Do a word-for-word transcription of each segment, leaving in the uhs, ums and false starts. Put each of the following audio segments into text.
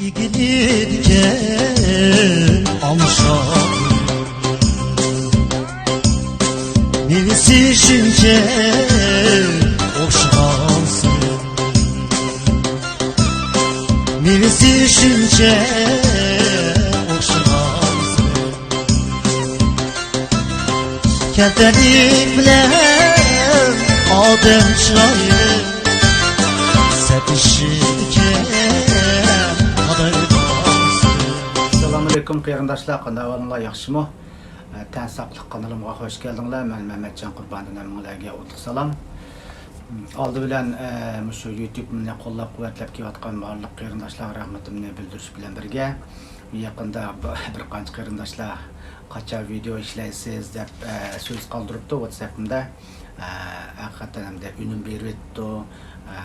ئىگىلىدىكەن ئاڭشاق. نېمىسى شۇنچە ئوخشىغانسىز؟ نېمىسى شۇنچە ئوخشىغانسىز؟ كەلتەرلىك بىلەن ئادەم چىرايى سەتىشىدىكەن قارايدىغانسىز. ئەسسالامۇئەلەيكۇم قېرىنداشلار، قانداق ئەھۋالىڭلار، ياخشىمۇ؟ ئە، تەن ساقلىق قانىلىمغا خوش كەلدىڭلار. مەن مەمەتجان قۇرباندىن، ھەممىڭلارگە ئوتلۇق سالام. ئالدى بىلەن، ئە، مۇشۇ يۇتۇبنى قوللاپ قۇۋۋەتلەپ كېلىۋاتقان بارلىق قېرىنداشلارغا رەھمىتىمنى بىلدۈرۈش بىلەن بىرگە، يېقىندا ب-، بىر قانچە قېرىنداشلار قاچان ۋىدېئو ئىشلەيسىز دەپ، ئە، سۆز قالدۇرۇپتۇ ۋاتساپىمدا. ئە، ھەقىقەتەن ھەمدە ئۈنۈم بېرىۋېتىپتۇ. ئە،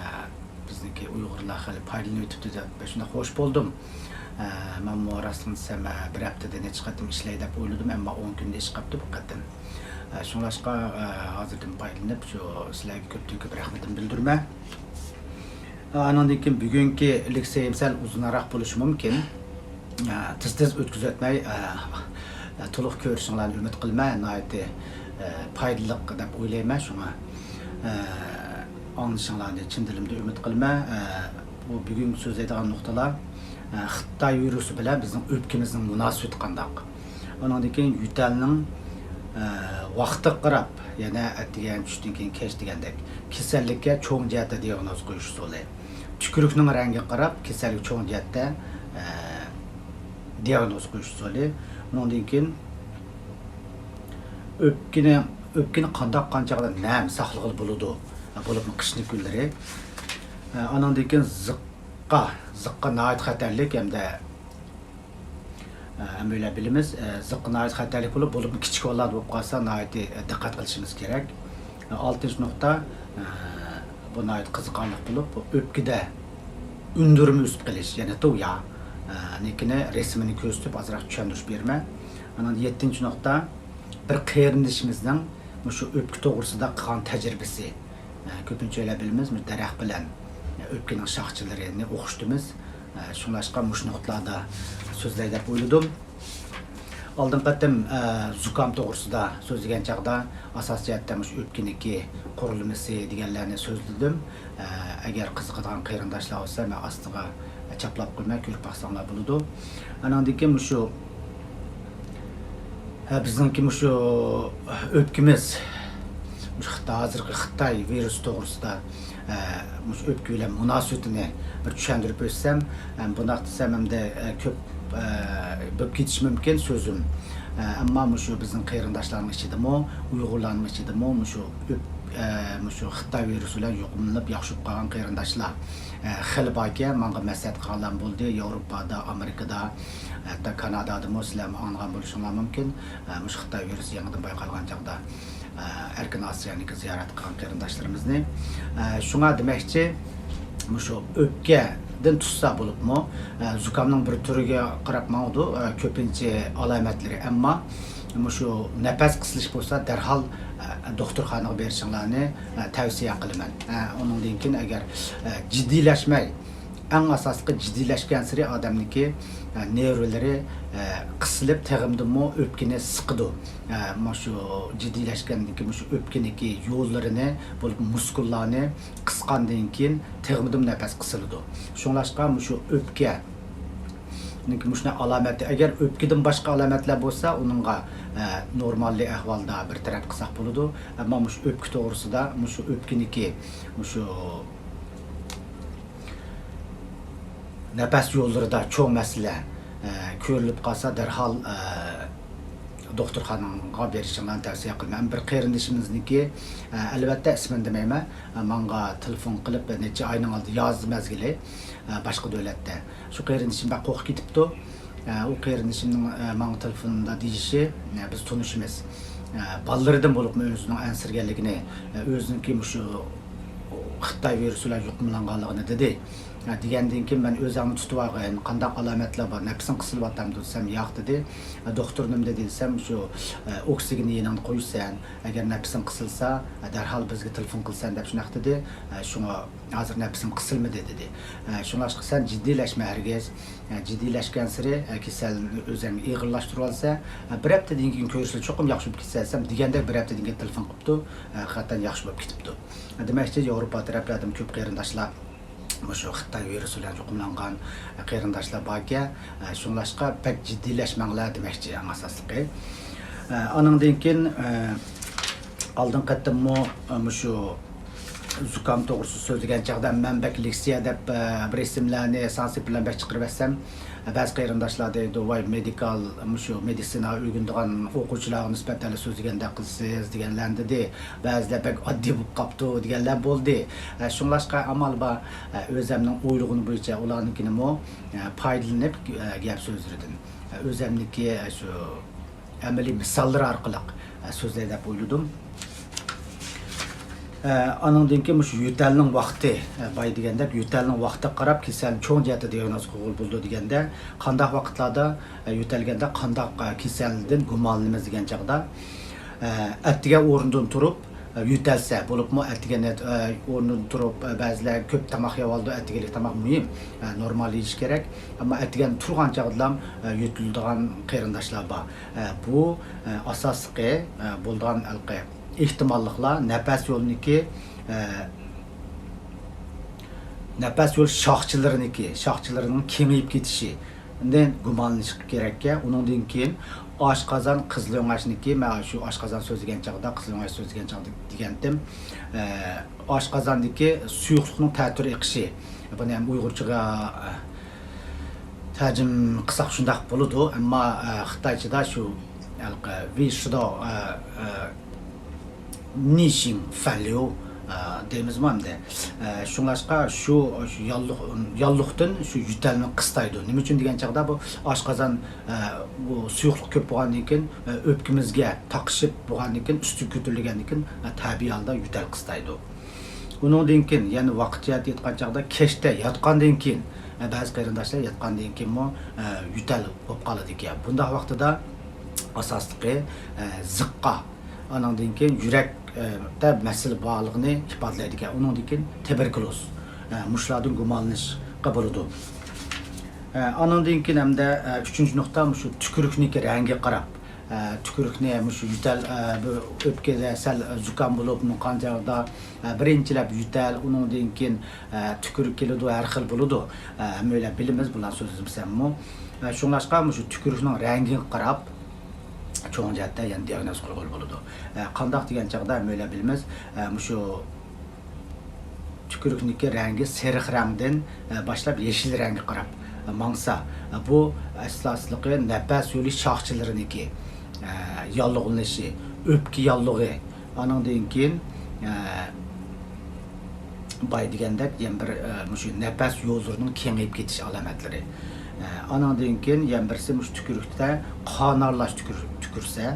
بىزنىڭكى ئۇيغۇرلار خېلى پايدىلىنىۋېتىپتۇ دەپ شۇنداق خوش بولدۇم. ئە، مەنمۇ راستىنى دېسەم، ئە، بىر ھەپتىدە نەچچە قېتىم ئىشلەي دەپ ئويلىدىم، ئەمما ئون كۈندە ئىش قاپتۇ بۇ قېتىم. ئە، شۇڭلاشقا، ئە، ھازىردىن پايدىلىنىپ شۇ سىلەرگە كۆپتىن كۆپ رەھمىتىمنى بىلدۈرىمەن. ئانىڭدىن كېيىن بۈگۈنكى لېكسىيەم سەل ئۇزۇنراق بولۇشى مۇمكىن. ئە، تېز-تېز ئۆتكۈزۈۋەتمەي، ئە، ئە، تولۇق كۆرۈشۈڭلارنى ئۈمىد قىلىمەن. ناھايىتى، ئە، پايدىلىق دەپ ئويلايمەن. شۇڭا، ئە، ئاڭلىشىڭلارنى چىن دىلىمدىن ئۈمىد قىلىمەن. ئە، بۇ بۈگۈنكى سۆزلەيدىغان نۇقتىلار، ئە، خىتاي ۋىرۇسى بىلەن بىزنىڭ ئۆپكىمىزنىڭ مۇناسىۋىتى قانداق؟ ئانىڭدىن كېيىن يۆتەلنىڭ، ئە، ۋاقتىغا قاراپ، يەنە ئەتىگەن، چۈشتىن كېيىن، كەچ دېگەندەك كېسەللىككە چوڭ جەھەتتە دىئاگنوز قويۇش ئۇسۇلى. تۈكۈرۈكنىڭ رەڭگىگە قاراپ كېسەلگە چوڭ جەھەتتە، ئە، دىئاگنوز قويۇش ئۇسۇلى. ئۇنىڭدىن كېيىن ئۆپكىنى، ئۆپكىنى قانداق، قانچە ۋاقىت نەم ساقلىغىلى بولىدۇ؟ بولۇپمۇ قىشنىڭ كۈنلىرى. ئە، ئانىڭدىن كېيىن زىققا، زىققا ناھايىتى خەتەرلىك ھەمدە ئە، ھەممەيلەن بىلىمىز، ئە، زىققا ناھايىتى خەتەرلىك بولۇپ، بولۇپمۇ كىچىك بالىلاردا بولۇپ قالسا، ناھايىتى، ئە، دىققەت قىلىشىمىز كېرەك. ئە، ئالتىنچى نۇقتا، ئە، بۇ ناھايىتى قىزىقارلىق بولۇپ، بۇ ئۆپكىدە ئۈندۈرمە ئۆسۈپ قېلىش، يەنى تويا، ئە، نىكىنى رەسىمىنى كۆرسىتىپ، ئازراق چۈشەندۈرۈش بېرىمەن. ئانان يەتتىنچى نۇقتا، بىر قېرىندىشىمىزنىڭ مۇشۇ ئۆپكە توغرىسىدا قىلغان تەجرىبىسى. ئە، كۆپىنچە ئۆيلەر بىلىمىز، مۇشۇ دەرەخ بىلەن، ئە، ئۆپكىنىڭ شاخچىلىرىنى ئوخشىتىمىز. ئە، شۇڭلاشقا مۇشۇ نۇقتىلاردا سۆزلەي دەپ ئويلىدىم. ئالدىنقى قېتىم، ئە، زۇكام توغرىسىدا سۆزلىگەن چاغدا ئاساسىي جەھەتتە مۇشۇ ئۆپكىنىڭكى قۇرۇلمىسى دېگەنلەرنى سۆزلىدىم. ئە، ئەگەر قىزىقىدىغان قېرىنداشلار بولسا، مەن ئاستىغا چاپلاپ قويىمەن، كۆرۈپ باقساڭلار بولىدۇ. ئانىڭدىن كېيىن مۇشۇ، ھە، بىزنىڭكى مۇشۇ ئۆپكىمىز، مۇشۇ خىتاي، ھازىرقى خىتاي ۋىرۇسى توغرىسىدا، ھە، مۇشۇ ئۆپكە بىلەن مۇناسىۋىتىنى بىر چۈشەندۈرۈپ ئۆتسەم، ھە، بۇنداق دېسەم، ئەمدى، ھە، كۆپ، ھە، بولۇپ كېتىشى مۇمكىن سۆزۈم. ھە، ئەمما مۇشۇ بىزنىڭ قېرىنداشلارنىڭ ئىچىدىمۇ، ئۇيغۇرلارنىڭ ئىچىدىمۇ مۇشۇ ئۆپ-، ھە، مۇشۇ خىتاي ۋىرۇسى بىلەن يۇقۇملىنىپ ياخشى بولۇپ قالغان قېرىنداشلار، ھە، خېلى باركەن. ماڭا مەسلىھەت قىلغانلار بولدى، ياۋروپادا، ئامېرىكىدا، ھەتتا كانادادىمۇ سىلەرمۇ ئاڭلىغان بولۇشۇڭلار مۇمكىن. ئە، مۇشۇ خىتاي ۋىرۇسى يېڭىدىن بايقالغان چاغدا، ئە، ئەركىن ئاسىيانىڭكى زىيارەت قىلغان قېرىنداشلىرىمىزنى. ئە، شۇڭا دېمەكچى، مۇشۇ ئۆپكىدىن تۇتسا بولۇپمۇ، ئە، زۇكامنىڭ بىر تۈرىگە قاراپ ماڭىدۇ، ئە، كۆپىنچە ئالامەتلىرى. ئەمما مۇشۇ نەپەس قىسىلىش بولسا دەرھال، ئە، دوختۇرخانىغا بېرىشىڭلارنى، ئە، تەۋسىيە قىلىمەن. ئە، ئۇنىڭدىن كېيىن ئەگەر، ئە، جىددىيلەشمەي، ئەڭ ئاساسلىقى جىددىيلەشكەنسېرى ئادەمنىڭكى، ئە، نېرۋىلىرى، ئە، قىسىلىپ، تېخىمدىمۇ ئۆپكىنى سىقىدۇ. ئە، مۇشۇ جىددىيلەشكەندىن كېيىن مۇشۇ ئۆپكىنىڭكى يوللىرىنى، بولۇپ مۇسكۇللارنى قىسقاندىن كېيىن تېخىمدىمۇ نەپەس قىسىلىدۇ. شۇڭلاشقا مۇشۇ ئۆپكىنىڭكى مۇشۇنداق ئالامەتى، ئەگەر ئۆپكىدىن باشقا ئالامەتلەر بولسا، ئۇنىڭغا، ئە، نورماللىي ئەھۋالدا بىر تەرەپ قىلساق بولىدۇ. ئەمما مۇشۇ ئۆپكە توغرىسىدا، مۇشۇ ئۆپكىنىڭكى مۇشۇ نەپەس يوللىرىدا چوڭ مەسىلە، ئە، كۆرۈلۈپ قالسا، دەرھال، ئە، دوختۇرخانىغا بېرىشىڭلارنى تەۋسىيە قىلىمەن. بىر قېرىندىشىمىزنىڭكى، ئە، ئەلۋەتتە ئىسمىنى دېمەيمەن، ئە، ماڭا تېلېفون قىلىپ، بىر نەچچە ئاينىڭ ئالدى ياز مەزگىلى، ئە، باشقا دۆلەتتە. شۇ قېرىندىشىم بەك قورقۇپ كېتىپتۇ. ئە، ئۇ قېرىندىشىمنىڭ، ئە، ماڭا تېلېفوندا دېيىشى، ئە، بىز تونۇشىمىز. ئە، بالىلىرىدىن بولۇپمۇ ئۆزىنىڭ ئەنسىرىگەنلىكىنى، ئە، ئۆزىنىڭكى مۇشۇ خىتاي ۋىرۇسى بىلەن يۇقۇملانغانلىقىنى دېدى. دېگەندىن كېيىن مەن ئۆزۈڭنى تۇتۇۋالغىن، قانداق ئالامەتلەر بار، نەپىسىڭ قىسىلىۋاتامدۇ دېسەم، ياق دېدى. دوختۇر نېمە دېدى دېسەم، شۇ ئوكسىگېن يېنىڭدا قويىسەن، ئەگەر نەپىسىڭ قىسىلسا، دەرھال بىزگە تېلېفون قىلىسەن دەپ شۇنداق دېدى. شۇڭا ھازىر نەپىسىم قىسىلمىدى دېدى. شۇڭلاشقا سەن جىددىيلەشمە ھەرگىز. جىددىيلەشكەنسېرى كېسەلنى ئۆزۈڭگە ئېغىرلاشتۇرۇۋالسا، بىر ھەپتىدىن كېيىن كۆرۈشسىلە چوقۇم ياخشى بولۇپ كېتىسەن دېسەم، دېگەندەك بىر ھەپتىدىن كېيىن تېلېفون قىپتۇ. ھەقىقەتەن ياخشى بولۇپ كېتىپتۇ. دېمەكچى، ياۋروپا تەرەپلەردىمۇ كۆپ قېرىنداشلار مۇشۇ خىتاي ۋىرۇسى بىلەن يۇقۇملانغان قېرىنداشلار باركەن، شۇڭلاشقا بەك جىددىيلەشمەڭلار دېمەكچى ئەڭ ئاساسلىقى. ئانىڭدىن كېيىن، ئالدىنقى قېتىممۇ مۇشۇ زۇكام توغرىسىدا سۆزلىگەن چاغدا، مەن بەك لېكسىيە دەپ بىر ئىسىملارنى سانسىپ بىلەن بەك چىقىرىۋەتسەم، بەزى قېرىنداشلار دەيدۇ، ۋاي، مېدىكال، مۇشۇ مېدىتسىناغا ئۆگىنىدىغان ئوقۇغۇچىلارغا نىسبەتەن سۆزلىگەندەك قىلىسىز دېگەنلەرنى دېدى. بەزىلەر بەك ئاددىي بولۇپ قاپتۇ دېگەنلەر بولدى. شۇڭلاشقا ئامال بار، ئۆزەمنىڭ ئويلىغىنى بويىچە ئۇلارنىڭكىنىمۇ پايدىلىنىپ گەپ سۆزلىرىدىن، ئۆزەمنىڭكى شۇ ئەمەلىي مىساللىرى ئارقىلىق سۆزلەي دەپ ئويلىدىم. ئانىڭدىن كېيىن مۇشۇ يۆتەلنىڭ ۋاقتى، بايا دېگەندەك يۆتەلنىڭ ۋاقتىغا قاراپ كېسەلنى چوڭ جەھەتتە دىئاگنوز قىلغىلى بولىدۇ دېگەندە، قانداق ۋاقىتلاردا يۆتەلگەندە قانداق كېسەلدىن گۇمانلىنىمىز دېگەن چاغدا، ئەتىگەن ئورنىدىن تۇرۇپ يۆتەلسە، بولۇپمۇ ئەتىگەن ئورنىدىن تۇرۇپ، بەزىلەر كۆپ تاماق يەۋالىدۇ، ئەتىگەنلىك تاماق مۇھىم، نورمال يېيىش كېرەك. ئەمما ئەتىگەن تۇرغان چاغدىلا يۆتىلىدىغان قېرىنداشلار بار. بۇ ئاساسلىقى بولىدىغان ھېلىقى ئېھتىماللىقلار نەپەس يولىنىكى، نەپەس يول شاخچىلىرىنىكى، شاخچىلىرىنىڭ كېڭىيىپ كېتىشىدىن گۇمانلىنىش كېرەككەن. ئۇنىڭدىن كېيىن ئاشقازان، قىزىلئۆڭەشنىكى، مەن شۇ ئاشقازان سۆزلىگەن چاغدا، قىزىلئۆڭەش سۆزلىگەن چاغدا دېگەنتىم، ئاشقازاندىكى سۇيۇقلۇقنىڭ تەتۈر ئېقىشى، بۇنى ھەم ئۇيغۇرچىغا تەرجىمە قىلساق شۇنداق بولىدۇ، ئەمما خىتايچىدا شۇ ھېلىقى ۋېي شىداۋ، نىشىڭ فەنليۇ دەيمىزمۇ ئەمدى. شۇڭلاشقا شۇ، شۇ ياللۇق، ياللۇقتىن شۇ يۆتەلنى قىستايدۇ. نېمە ئۈچۈن دېگەن چاغدا بۇ ئاشقازان، بۇ سۇيۇقلۇق كۆپ بولغاندىن كېيىن، ئۆپكىمىزگە تاقىشىپ بولغاندىن كېيىن، ئۈستىگە كۆتۈرۈلگەندىن كېيىن، تەبىئىي ھالدا يۆتەل قىستايدۇ. ئۇنىڭدىن كېيىن يەنە ۋاقىت جەھەتتە ئېيتقان چاغدا كەچتە ياتقاندىن كېيىن، بەزى قېرىنداشلار ياتقاندىن كېيىنمۇ يۆتەل بولۇپ قالىدىكەن. بۇنداق ۋاقتىدا ئاساسلىقى زىققا، ئانىڭدىن كېيىن يۈرەكتە مەسىلە بارلىقىنى ئىپادىلەيدىكەن. ئۇنىڭدىن كېيىن تۇبېركۇلوز، مۇشۇلاردىن گۇمانلىنىشقا بولىدۇ. ئانىڭدىن كېيىن ھەمدە ئۈچىنچى نۇقتا، مۇشۇ تۈكۈرۈكنىڭكى رەڭگىگە قاراپ، ئە، تۈكۈرۈكنى مۇشۇ يۆتەل، ئە، بۇ ئۆپكىدە سەل زۇكام بولۇپ، مۇقان چاغدا، ئە، بىرىنچىلەپ يۆتەل، ئۇنىڭدىن كېيىن، ئە، تۈكۈرۈك كېلىدۇ، ھەر خىل بولىدۇ. ئە، ھەممەيلەن بىلىمىز بۇلارنى سۆزلىمىسەممۇ. ئە، شۇڭلاشقا مۇشۇ تۈكۈرۈكنىڭ رەڭگىگە قاراپ، چوڭ جەھەتتە يەنە دىئاگنوز قويغىلى بولىدۇ. ئە، قانداق دېگەن چاغدا ھەممەيلەن بىلىمىز، ئە، مۇشۇ تۈكۈرۈكنىڭكى رەڭگى سېرىق رەڭدىن، ئە، باشلاپ يېشىل رەڭگە قاراپ، ئە، ماڭسا، ئە، بۇ ئاساسلىقى نەپەس يولى شاخچىلىرىنىڭكى، ئە، ياللۇغلىنىشى، ئۆپكە ياللۇغى، ئانىڭدىن كېيىن، ئە، بايا دېگەندەك يەنە بىر، ئە، مۇشۇ نەپەس يوللىرىنىڭ كېڭىيىپ كېتىش ئالامەتلىرى. ئە، ئانىڭدىن كېيىن يەنە بىرسى مۇشۇ تۈكۈرۈكتە قان ئارىلاش تۈكۈر-، تۈكۈرسە،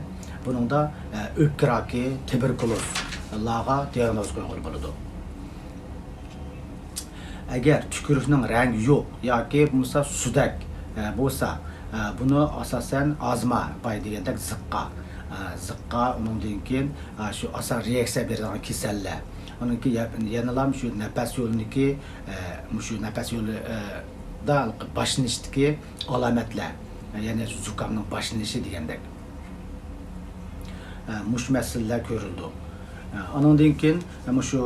بۇنىڭدا، ئە، ئۆپكە راكى، تۇبېركۇلوزلارغا دىئاگنوز قويغىلى بولىدۇ. ئەگەر تۈكۈرۈكنىڭ رەڭگى يوق ياكى بولمىسا سۇدەك، ئە، بولسا، ئە، بۇنى ئاساسەن ئازما، بايا دېگەندەك زىققا، ئە، زىققا، ئۇنىڭدىن كېيىن، ئە، شۇ ئاسان رېئاكسىيە بېرىدىغان كېسەللەر. ئۇنىڭكى يە-، يەنىلا شۇ نەپەس يولىنىڭكى، ئە، مۇشۇ نەپەس يولى، ئە، دا باشلىنىشتىكى ئالامەتلەر، يەنى زۇكامنىڭ باشلىنىشى دېگەندەك، مۇشۇ مەسىلىلەر كۆرۈلىدۇ. ئانىڭدىن كېيىن مۇشۇ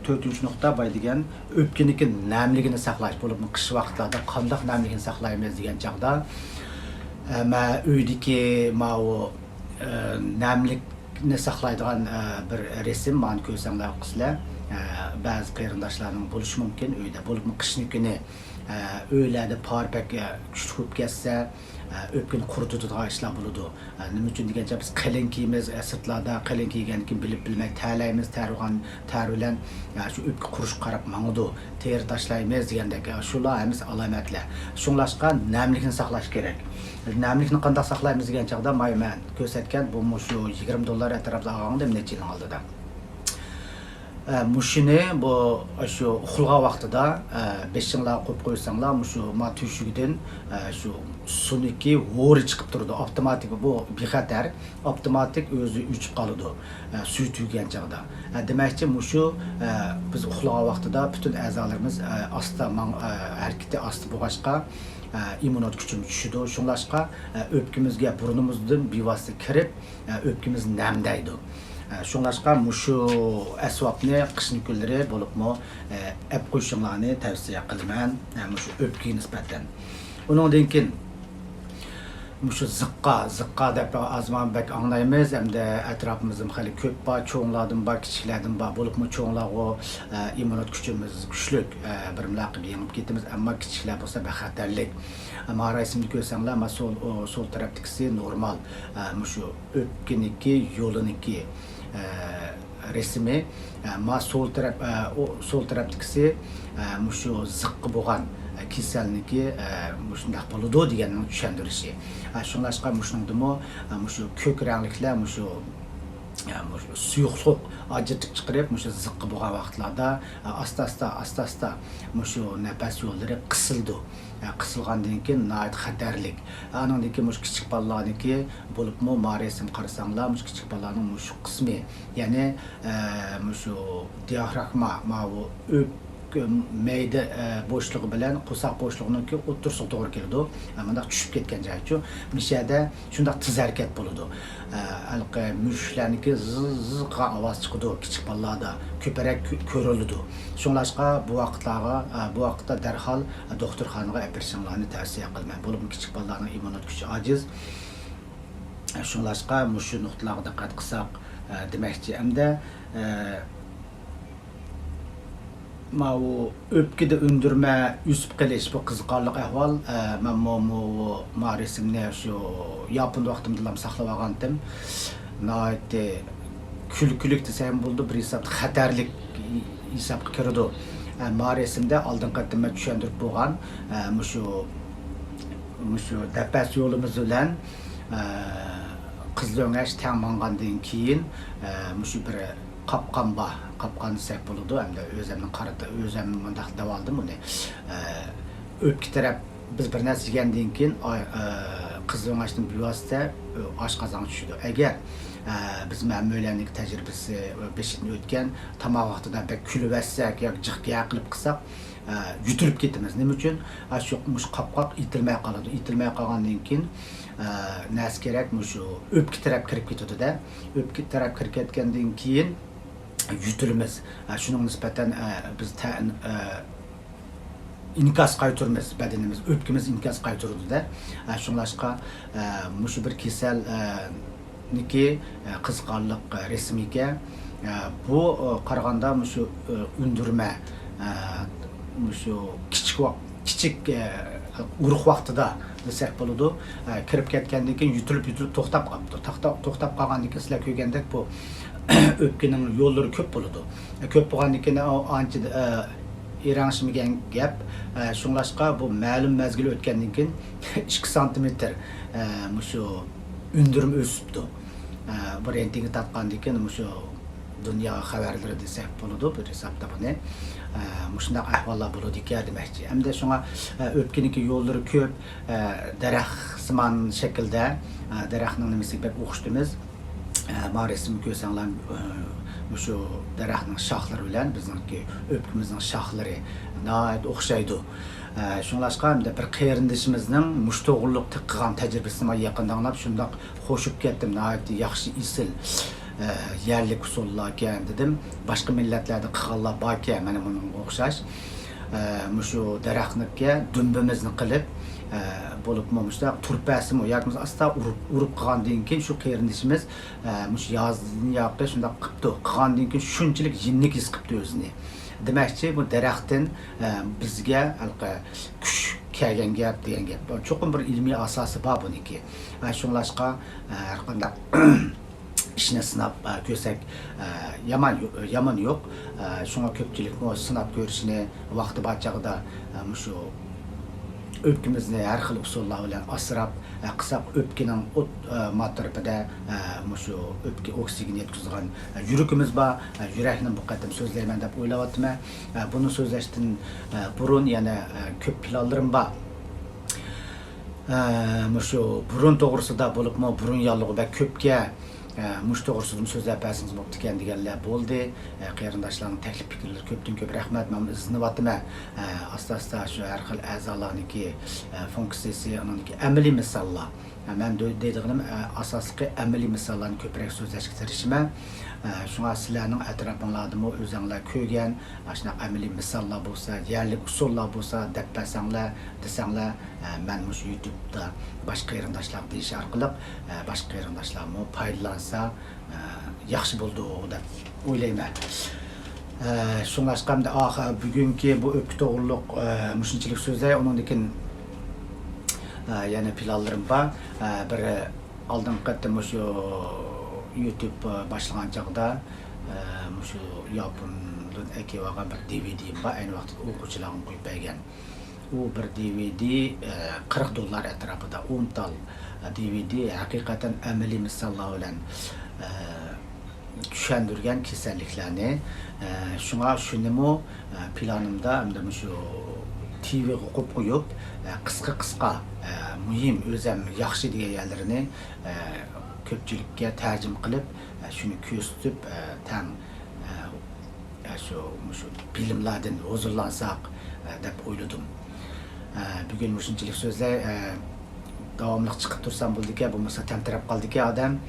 تۆتىنچى نۇقتا بايا دېگەن ئۆپكىنىڭكى نەملىكىنى ساقلاش، بولۇپمۇ قىش ۋاقىتلاردا قانداق نەملىكىنى ساقلايمىز دېگەن چاغدا، مەن ئۆيدىكى ماۋۇ، نەملىكنى ساقلايدىغان بىر رەسىم، مانا كۆرسەڭلار قىلىسىلەر. بەزى قېرىنداشلارنىڭ بولۇشى مۇمكىن ئۆيدە، بولۇپمۇ قىشنىڭ كۈنى ئە، ئۆيلەردە پار بەك، ئە، كۈچلۈك بولۇپ كەتسە، ئە، ئۆپكىنى قۇرۇتىدىغان ئىشلار بولىدۇ. ئە، نېمە ئۈچۈن دېگەنچە بىز قېلىن كىيىمىز، ئە، سىرتلاردا قېلىن كىيگەندىن كېيىن بىلىپ بىلمەي تەرلەيمىز، تەر بولغان تەر بىلەن، ئە، شۇ ئۆپكە قۇرۇشقا قاراپ ماڭىدۇ. تېرە تاشلايمىز دېگەندەك، ئە، شۇلار ھەممىسى ئالامەتلەر. شۇڭلاشقا نەملىكنى ساقلاش كېرەك. نەملىكنى قانداق ساقلايمىز دېگەن چاغدا، مانا مەن كۆرسەتكەن بۇ مۇشۇ يىگىرمە دوللار ئەتراپىدا ئالغانىدىم نەچچە يىلنىڭ ئالدىدا. ئە، مۇشۇنى بۇ، شۇ ئۇخلىغان ۋاقتىدا، ئە، بېشىڭلار قويۇپ قويساڭلار، مۇشۇ ما تۆشۈكىدىن، ئە، شۇ سۇنىكى ھورى چىقىپ تۇرىدۇ. ئاپتوماتىك، بۇ بىخەتەر، ئاپتوماتىك ئۆزى ئۆچۈپ قالىدۇ، ئە، سۈيى تۈگىگەن چاغدا. ئە، دېمەكچى، مۇشۇ، ئە، بىز ئۇخلىغان ۋاقتىدا پۈتۈن ئەزالىرىمىز، ئە، ئاستا ماڭ-، ئە، ھەرىكىتى ئاستا بولغاچقا، ئە، ئىممۇنىتېت كۈچىمىز چۈشىدۇ. شۇڭلاشقا، ئە، ئۆپكىمىزگە بۇرنىمىزدىن بىۋاسىتە كىرىپ، ئە، ئۆپكىمىز نەمدەيدۇ. ئە، شۇڭلاشقا مۇشۇ ئەسۋابنى قىشنىڭ كۈنلىرى بولۇپمۇ، ئە، ئەپ قويۇشۇڭلارنى تەۋسىيە قىلىمەن، ئە، مۇشۇ ئۆپكىگە نىسبەتەن. ئۇنىڭدىن كېيىن مۇشۇ زىققا، زىققا دەپ ئازمان بەك ئاڭلايمىز، ھەمدە ئەتراپىمىزدىمۇ خېلى كۆپ بار، چوڭلاردىن بار، كىچىكلەردىن بار، بولۇپمۇ چوڭلارغۇ، ئە، ئىممۇنىتېت كۈچىمىز كۈچلۈك، ئە، بىر مىلاققا يېڭىپ كېتىمىز، ئەمما كىچىكلەر بولسا بەك خەتەرلىك. ئە، ما رەسىمنى كۆرسەڭلار، ما سول، ئو، سول تەرەپتىكىسى نورمال، ئە، مۇشۇ ئۆپكىنىڭكى يولىنىڭكى، ئە، رەسىمى، ئە، ما سول تەرەپ، ئە، ئو، سول تەرەپتىكىسى، ئە، مۇشۇ زىققا بولغان، ئە، كېسەلنىڭكى، ئە، مۇشۇنداق بولىدۇ دېگەننىڭ چۈشەندۈرۈشى. ئە، شۇڭلاشقا مۇشۇنىڭدىمۇ، ئە، مۇشۇ كۆك رەڭلىكلەر مۇشۇ، ئە، مۇشۇ سۇيۇقلۇق ئاجرىتىپ چىقىرىپ، مۇشۇ زىققا بولغان ۋاقىتلاردا، ئە، ئاستا-ئاستا، ئاستا-ئاستا مۇشۇ نەپەس يوللىرى قىسىلىدۇ. ئە، قىسىلغاندىن كېيىن ناھايىتى خەتەرلىك. ئانىڭدىن كېيىن مۇشۇ كىچىك بالىلارنىڭكى بولۇپمۇ، ما رەسىم قارىساڭلار، مۇشۇ كىچىك بالىلارنىڭ مۇشۇ قىسمى، يەنى، ئە، مۇشۇ دىيافراگما، ماۋۇ ئۆپكە، مەيدە، ئە، بوشلۇقى بىلەن قورساق بوشلۇقىنىڭكى ئوتتۇرىسىغا توغرا كېلىدۇ. ئە، مۇنداق چۈشۈپ كەتكەن جايچۇ. مۇشۇ يەردە شۇنداق تېز ھەرىكەت بولىدۇ. ئە، ھېلىقى مۈشۈكلەرنىڭكى زىز، زىز قىلغان ئاۋاز چىقىدۇ، كىچىك بالىلاردا كۆپرەك كۆ-، كۆرۈلىدۇ. شۇڭلاشقا بۇ ۋاقىتلارغا، ئە، بۇ ۋاقىتتا دەرھال دوختۇرخانىغا ئەپىرىشىڭلارنى تەۋسىيە قىلىمەن. بولۇپمۇ كىچىك بالىلارنىڭ ئىممۇنىتېت كۈچى ئاجىز. شۇڭلاشقا مۇشۇ نۇقتىلارغا دىققەت قىلساق، ئە، دېمەكچى. ئەمدى، ئە، ماۋۇ ئۆپكىدە ئۈندۈرمە ئۆسۈپ قېلىش، بۇ قىزىقارلىق ئەھۋال. ئە، مەنمۇ مۇ-، ما رەسىمنى شۇ ياپون ۋاقتىمدىلا ساقلىۋالغانتىم. ناھايىتى كۈلكىلىك دېسەم بولىدۇ، بىر ھېسابتا خەتەرلىك ھېسابقا كىرىدۇ. ئە، ما رەسىمدە ئالدىنقى قېتىم مەن چۈشەندۈرۈپ بولغان، ئە، مۇشۇ، مۇشۇ نەپەس يولىمىز بىلەن، ئە، قىزىل ئۆڭەش تەڭ ماڭغاندىن كېيىن، ئە، مۇشۇ بىر قاپقان بار. قاپقان دېسەك بولىدۇ، ئەمدى ئۆزەمنى قارىتا-، ئۆزەم مۇنداق دەۋالدىم ئۇنى. ئە، ئۆپكە تەرەپ بىز بىر نەرسە يېگەندىن كېيىن، ئاي-، ئە، قىزىل ئۆڭەشتىن بىۋاسىتە، ئۆ، ئاشقازانغا چۈشىدۇ. ئەگەر، ئە، بىز مەمۇلەرنىڭ تەجرىبىسى بېشىدىن ئۆتكەن، تاماق ۋاقتىدا بەك كۈلۈۋەتسەك ياكى جىق گەپ قىلىپ قىلساق، ئە، يۆتىلىپ كېتىمىز. نېمە ئۈچۈن؟ ئاشۇ، مۇشۇ قاپقاق ئېتىلمەي قالىدۇ. ئېتىلمەي قالغاندىن كېيىن، ئە، نەرسە كېرەك، مۇشۇ ئۆپكە تەرەپ كىرىپ كېتىدۇ-دە. ئۆپكە تەرەپ كىرىپ كەتكەندىن كېيىن، يۆتىلىمىز. ئە، شۇنىڭغا نىسبەتەن، ئە، بىز تە-، ئە، ئىنكاس قايتۇرىمىز، بەدىنىمىز، ئۆپكىمىز ئىنكاس قايتۇرىدۇ-دە. ئە، شۇڭلاشقا، ئە، مۇشۇ بىر كېسەل، ئە، نىكى، ئە، قىزىقارلىق، ئە، رەسىم ئىكەن. ئە، بۇ، ئە، قارىغاندا مۇشۇ، ئە، ئۈندۈرمە، ئە، مۇشۇ كىچىك ۋاق-، كىچىك، ئە، ئۇرۇق ۋاقتىدا دېسەك بولىدۇ. ئە، كىرىپ كەتكەندىن كېيىن يۆتىلىپ، يۆتىلىپ توختاپ قاپتۇ. توختا-، توختاپ قالغاندىن كېيىن سىلەر كۆرگەندەك بۇ ئۆپكىنىڭ يوللىرى كۆپ بولىدۇ. ئە، كۆپ بولغاندىن كېيىن ئۇ ئانچە، ئە، ئېرەڭشىمىگەن گەپ. ئە، شۇڭلاشقا بۇ مەلۇم مەزگىل ئۆتكەندىن كېيىن ئىككى سانتىمېتىر، ئە، مۇشۇ ئۈندۈرمە ئۆسۈپتۇ. ئە، بۇ رېنتگېنگە تارتقاندىن كېيىن مۇشۇ دۇنيا خەۋەرلىرى دېسەك بولىدۇ، بىر ھېسابتا بۇنى. ئە، مۇشۇنداق ئەھۋاللار بولىدىكەن دېمەكچى. ئەمدى شۇڭا، ئە، ئۆپكىنىڭكى يوللىرى كۆپ، ئە، دەرەخسىمان شەكىلدە، ئە، دەرەخنىڭ نېمىسىگە بەك ئوخشىتىمىز. ئە، ما رەسىمنى كۆرسەڭلار، ئە، مۇشۇ دەرەخنىڭ شاخلىرى بىلەن بىزنىڭكى ئۆپكىمىزنىڭ شاخلىرى ناھايىتى ئوخشايدۇ. ئە، شۇڭلاشقا ئەمدى بىر قېرىندىشىمىزنىڭ مۇشۇ توغرۇلۇق قىلغان تەجرىبىسىنى مانا يېقىندا ئاڭلاپ، شۇنداق خوشۇپ كەتتىم، ناھايىتى ياخشى، ئېسىل، ئە، يەرلىك ئۇسۇللاركەن دېدىم. باشقا مىللەتلەردە قىلغانلار باركەن، مانا بۇنىڭغا ئوخشاش. ئە، مۇشۇ دەرەخنىڭكى دۈمبىمىزنى قىلىپ، ئە، بولۇپمۇ مۇشۇنداق تۇرپەسىمۇ ياكى بولمىسا ئاستا ئۇرۇپ، ئۇرۇپ قىلغاندىن كېيىن شۇ قېرىندىشىمىز، ئە، مۇشۇ يازدىن ياقى شۇنداق قىپتۇ. قىلغاندىن كېيىن شۇنچىلىك يېنىك ھېس قىپتۇ ئۆزىنى. دېمەكچى، بۇ دەرەختىن، ئە، بىزگە ھېلىقى كۈچ كەلگەن گەپ دېگەن گەپ. چوقۇم بىر ئىلمىي ئاساسى بار بۇنىڭكى. ئە، شۇڭلاشقا، ئە، ھەرقانداق ئىشنى سىناپ، ئە، كۆرسەك، ئە، يامان يو-، يامان يوق. ئە، شۇڭا كۆپچىلىكمۇ سىناپ كۆرۈشنى ۋاقتى بار چاغدا، ئە، مۇشۇ ئۆپكىمىزنى ھەر خىل ئۇسۇللار بىلەن ئاسراپ، ئە، قىساق ئۆپكىنىڭ ئوت، ئە، ما تەرىپىدە، ئە، مۇشۇ ئۆپكە ئوكسىگېن يەتكۈزىدىغان، ئە، يۈرىكىمىز بار. ئە، يۈرەكنى بۇ قېتىم سۆزلەيمەن دەپ ئويلاۋاتىمەن. ئە، بۇنى سۆزلەشتىن، ئە، بۇرۇن يەنە، ئە، كۆپ پىلانلىرىم بار. ئە، مۇشۇ بۇرۇن توغرىسىدا بولۇپمۇ، بۇرۇن ياللۇغى بەك كۆپكەن. ئە، مۇشۇ توغرىسىدىمۇ سۆزلەپ بەرسىڭىز بوپتىكەن دېگەنلەر بولدى. ئە، قېرىنداشلارنىڭ تەكلىپ پىكىرلىرى كۆپتىن كۆپ رەھمەت. مەن ئىزدىنىۋاتىمەن. ئە، ئاستا ئاستا شۇ ھەر خىل ئەزالارنىڭكى، ئە، فۇنكسىيىسى، ئۇنىڭدىكى ئەمەلىي مىساللار. ئە، مەن دۆ-، دەيدىغىنىم، ئە، ئاساسلىقى ئەمەلىي مىساللارنى كۆپرەك سۆزلەشكە تىرىشىمەن. ئە، شۇڭا سىلەرنىڭ ئەتراپىڭلاردىمۇ ئۆزەڭلار كۆرگەن ئاشۇنداق ئەمەلىي مىساللار بولسا، يەرلىك ئۇسۇللار بولسا دەپ بەرسەڭلار، دېسەڭلار، ئە، مەن مۇشۇ يۇتۇبتا باشقا قېرىنداشلارغا دېيىش ئارقىلىق، ئە، باشقا قېرىنداشلارمۇ پايدىلانسا، ئە، ياخشى بولىدۇ دەپ ئويلايمەن. ئە، شۇڭلاشقا ئەمدى ئاخىر بۈگۈنكى بۇ ئۆپكە توغرۇلۇق، ئە، مۇشۇنچىلىك سۆزلەي. ئۇنىڭدىن كېيىن، ئە، يەنە پىلانلىرىم بار. ئە، بىر ئالدىنقى قېتىم مۇشۇ يۇتۇب، ئە، باشلىغان چاغدا، ئە، مۇشۇ ياپوندىن ئەكىۋالغان بىر دىۋىدىيىم بار. ئەينى ۋاقىتتا ئوقۇغۇچىلارغا قويۇپ بەرگەن. ئۇ بىر دىۋىدى، ئە، قىرىق دوللار ئەتراپىدا، ئون تال، ئە، دىۋىدى ھەقىقەتەن ئەمەلىي مىساللار بىلەن، ئە، چۈشەندۈرگەن كېسەللىكلەرنى. ئە، شۇڭا شۇنىمۇ، ئە، پىلانىمدا ئەمدى مۇشۇ تىۋىغا قويۇپ قويۇپ، ئە، قىسقا قىسقا، ئە، مۇھىم، ئۆزەم ياخشى دېگەن يەرلىرىنى، ئە، كۆپچىلىككە تەرجىمە قىلىپ، ئە، شۇنى كۆرسىتىپ، ئە، تەڭ، ئە، ئە، شۇ، مۇشۇ بىلىملەردىن ھۇزۇرلانساق، ئە، دەپ ئويلىدىم. ئە، بۈگۈن مۇشۇنچىلىك سۆزلەي، ئە، داۋاملىق چىقىپ تۇرسام بولىدىكەن، بولمىسا تەمتىرەپ قالىدىكەن ئادەم.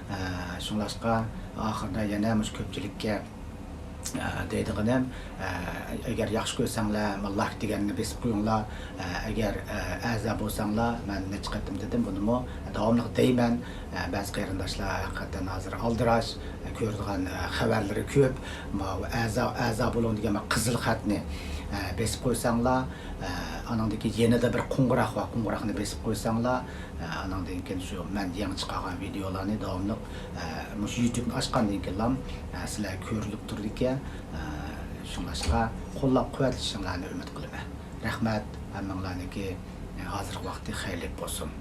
ئە، شۇڭلاشقا ئاخىرىدا يەنە مۇشۇ كۆپچىلىككە، ئە، دەيدىغىنىم، ئە، ئەگەر ياخشى كۆرسەڭلار، مانا لايك دېگەننى بېسىپ قويۇڭلار. ئە، ئەگەر، ئە، ئەزا بولساڭلار، مەن نەچچە قېتىم دېدىم، بۇنىمۇ داۋاملىق دەيمەن. ئە، بەزى قېرىنداشلار ھەقىقەتەن ھازىر ئالدىراش، ئە، كۆرىدىغان، ئە، خەۋەرلىرى كۆپ. ماۋۇ ئەزا، ئەزا بولۇڭ دېگەن قىزىل خەتنى، ئە، بېسىپ قويساڭلار، ئە، ئانىڭدىن كېيىن يېنىدا بىر قوڭغۇراق بار، قوڭغۇراقنى بېسىپ قويساڭلار، ئە، ئانىڭدىن كېيىن شۇ مەن يېڭى چىقارغان ۋىدېئولارنى داۋاملىق، ئە، مۇشۇ يۇتۇبنى ئاچقاندىن كېيىنلا، ئە، سىلەرگە كۆرۈنۈپ تۇرىدىكەن. ئە، شۇڭلاشقا قوللاپ قۇۋۋەتلىشىڭلارنى ئۈمىد قىلىمەن. رەھمەت، ھەممىڭلارنىڭكى، ئە، ھازىرقى ۋاقتى خەيرلىك بولسۇن.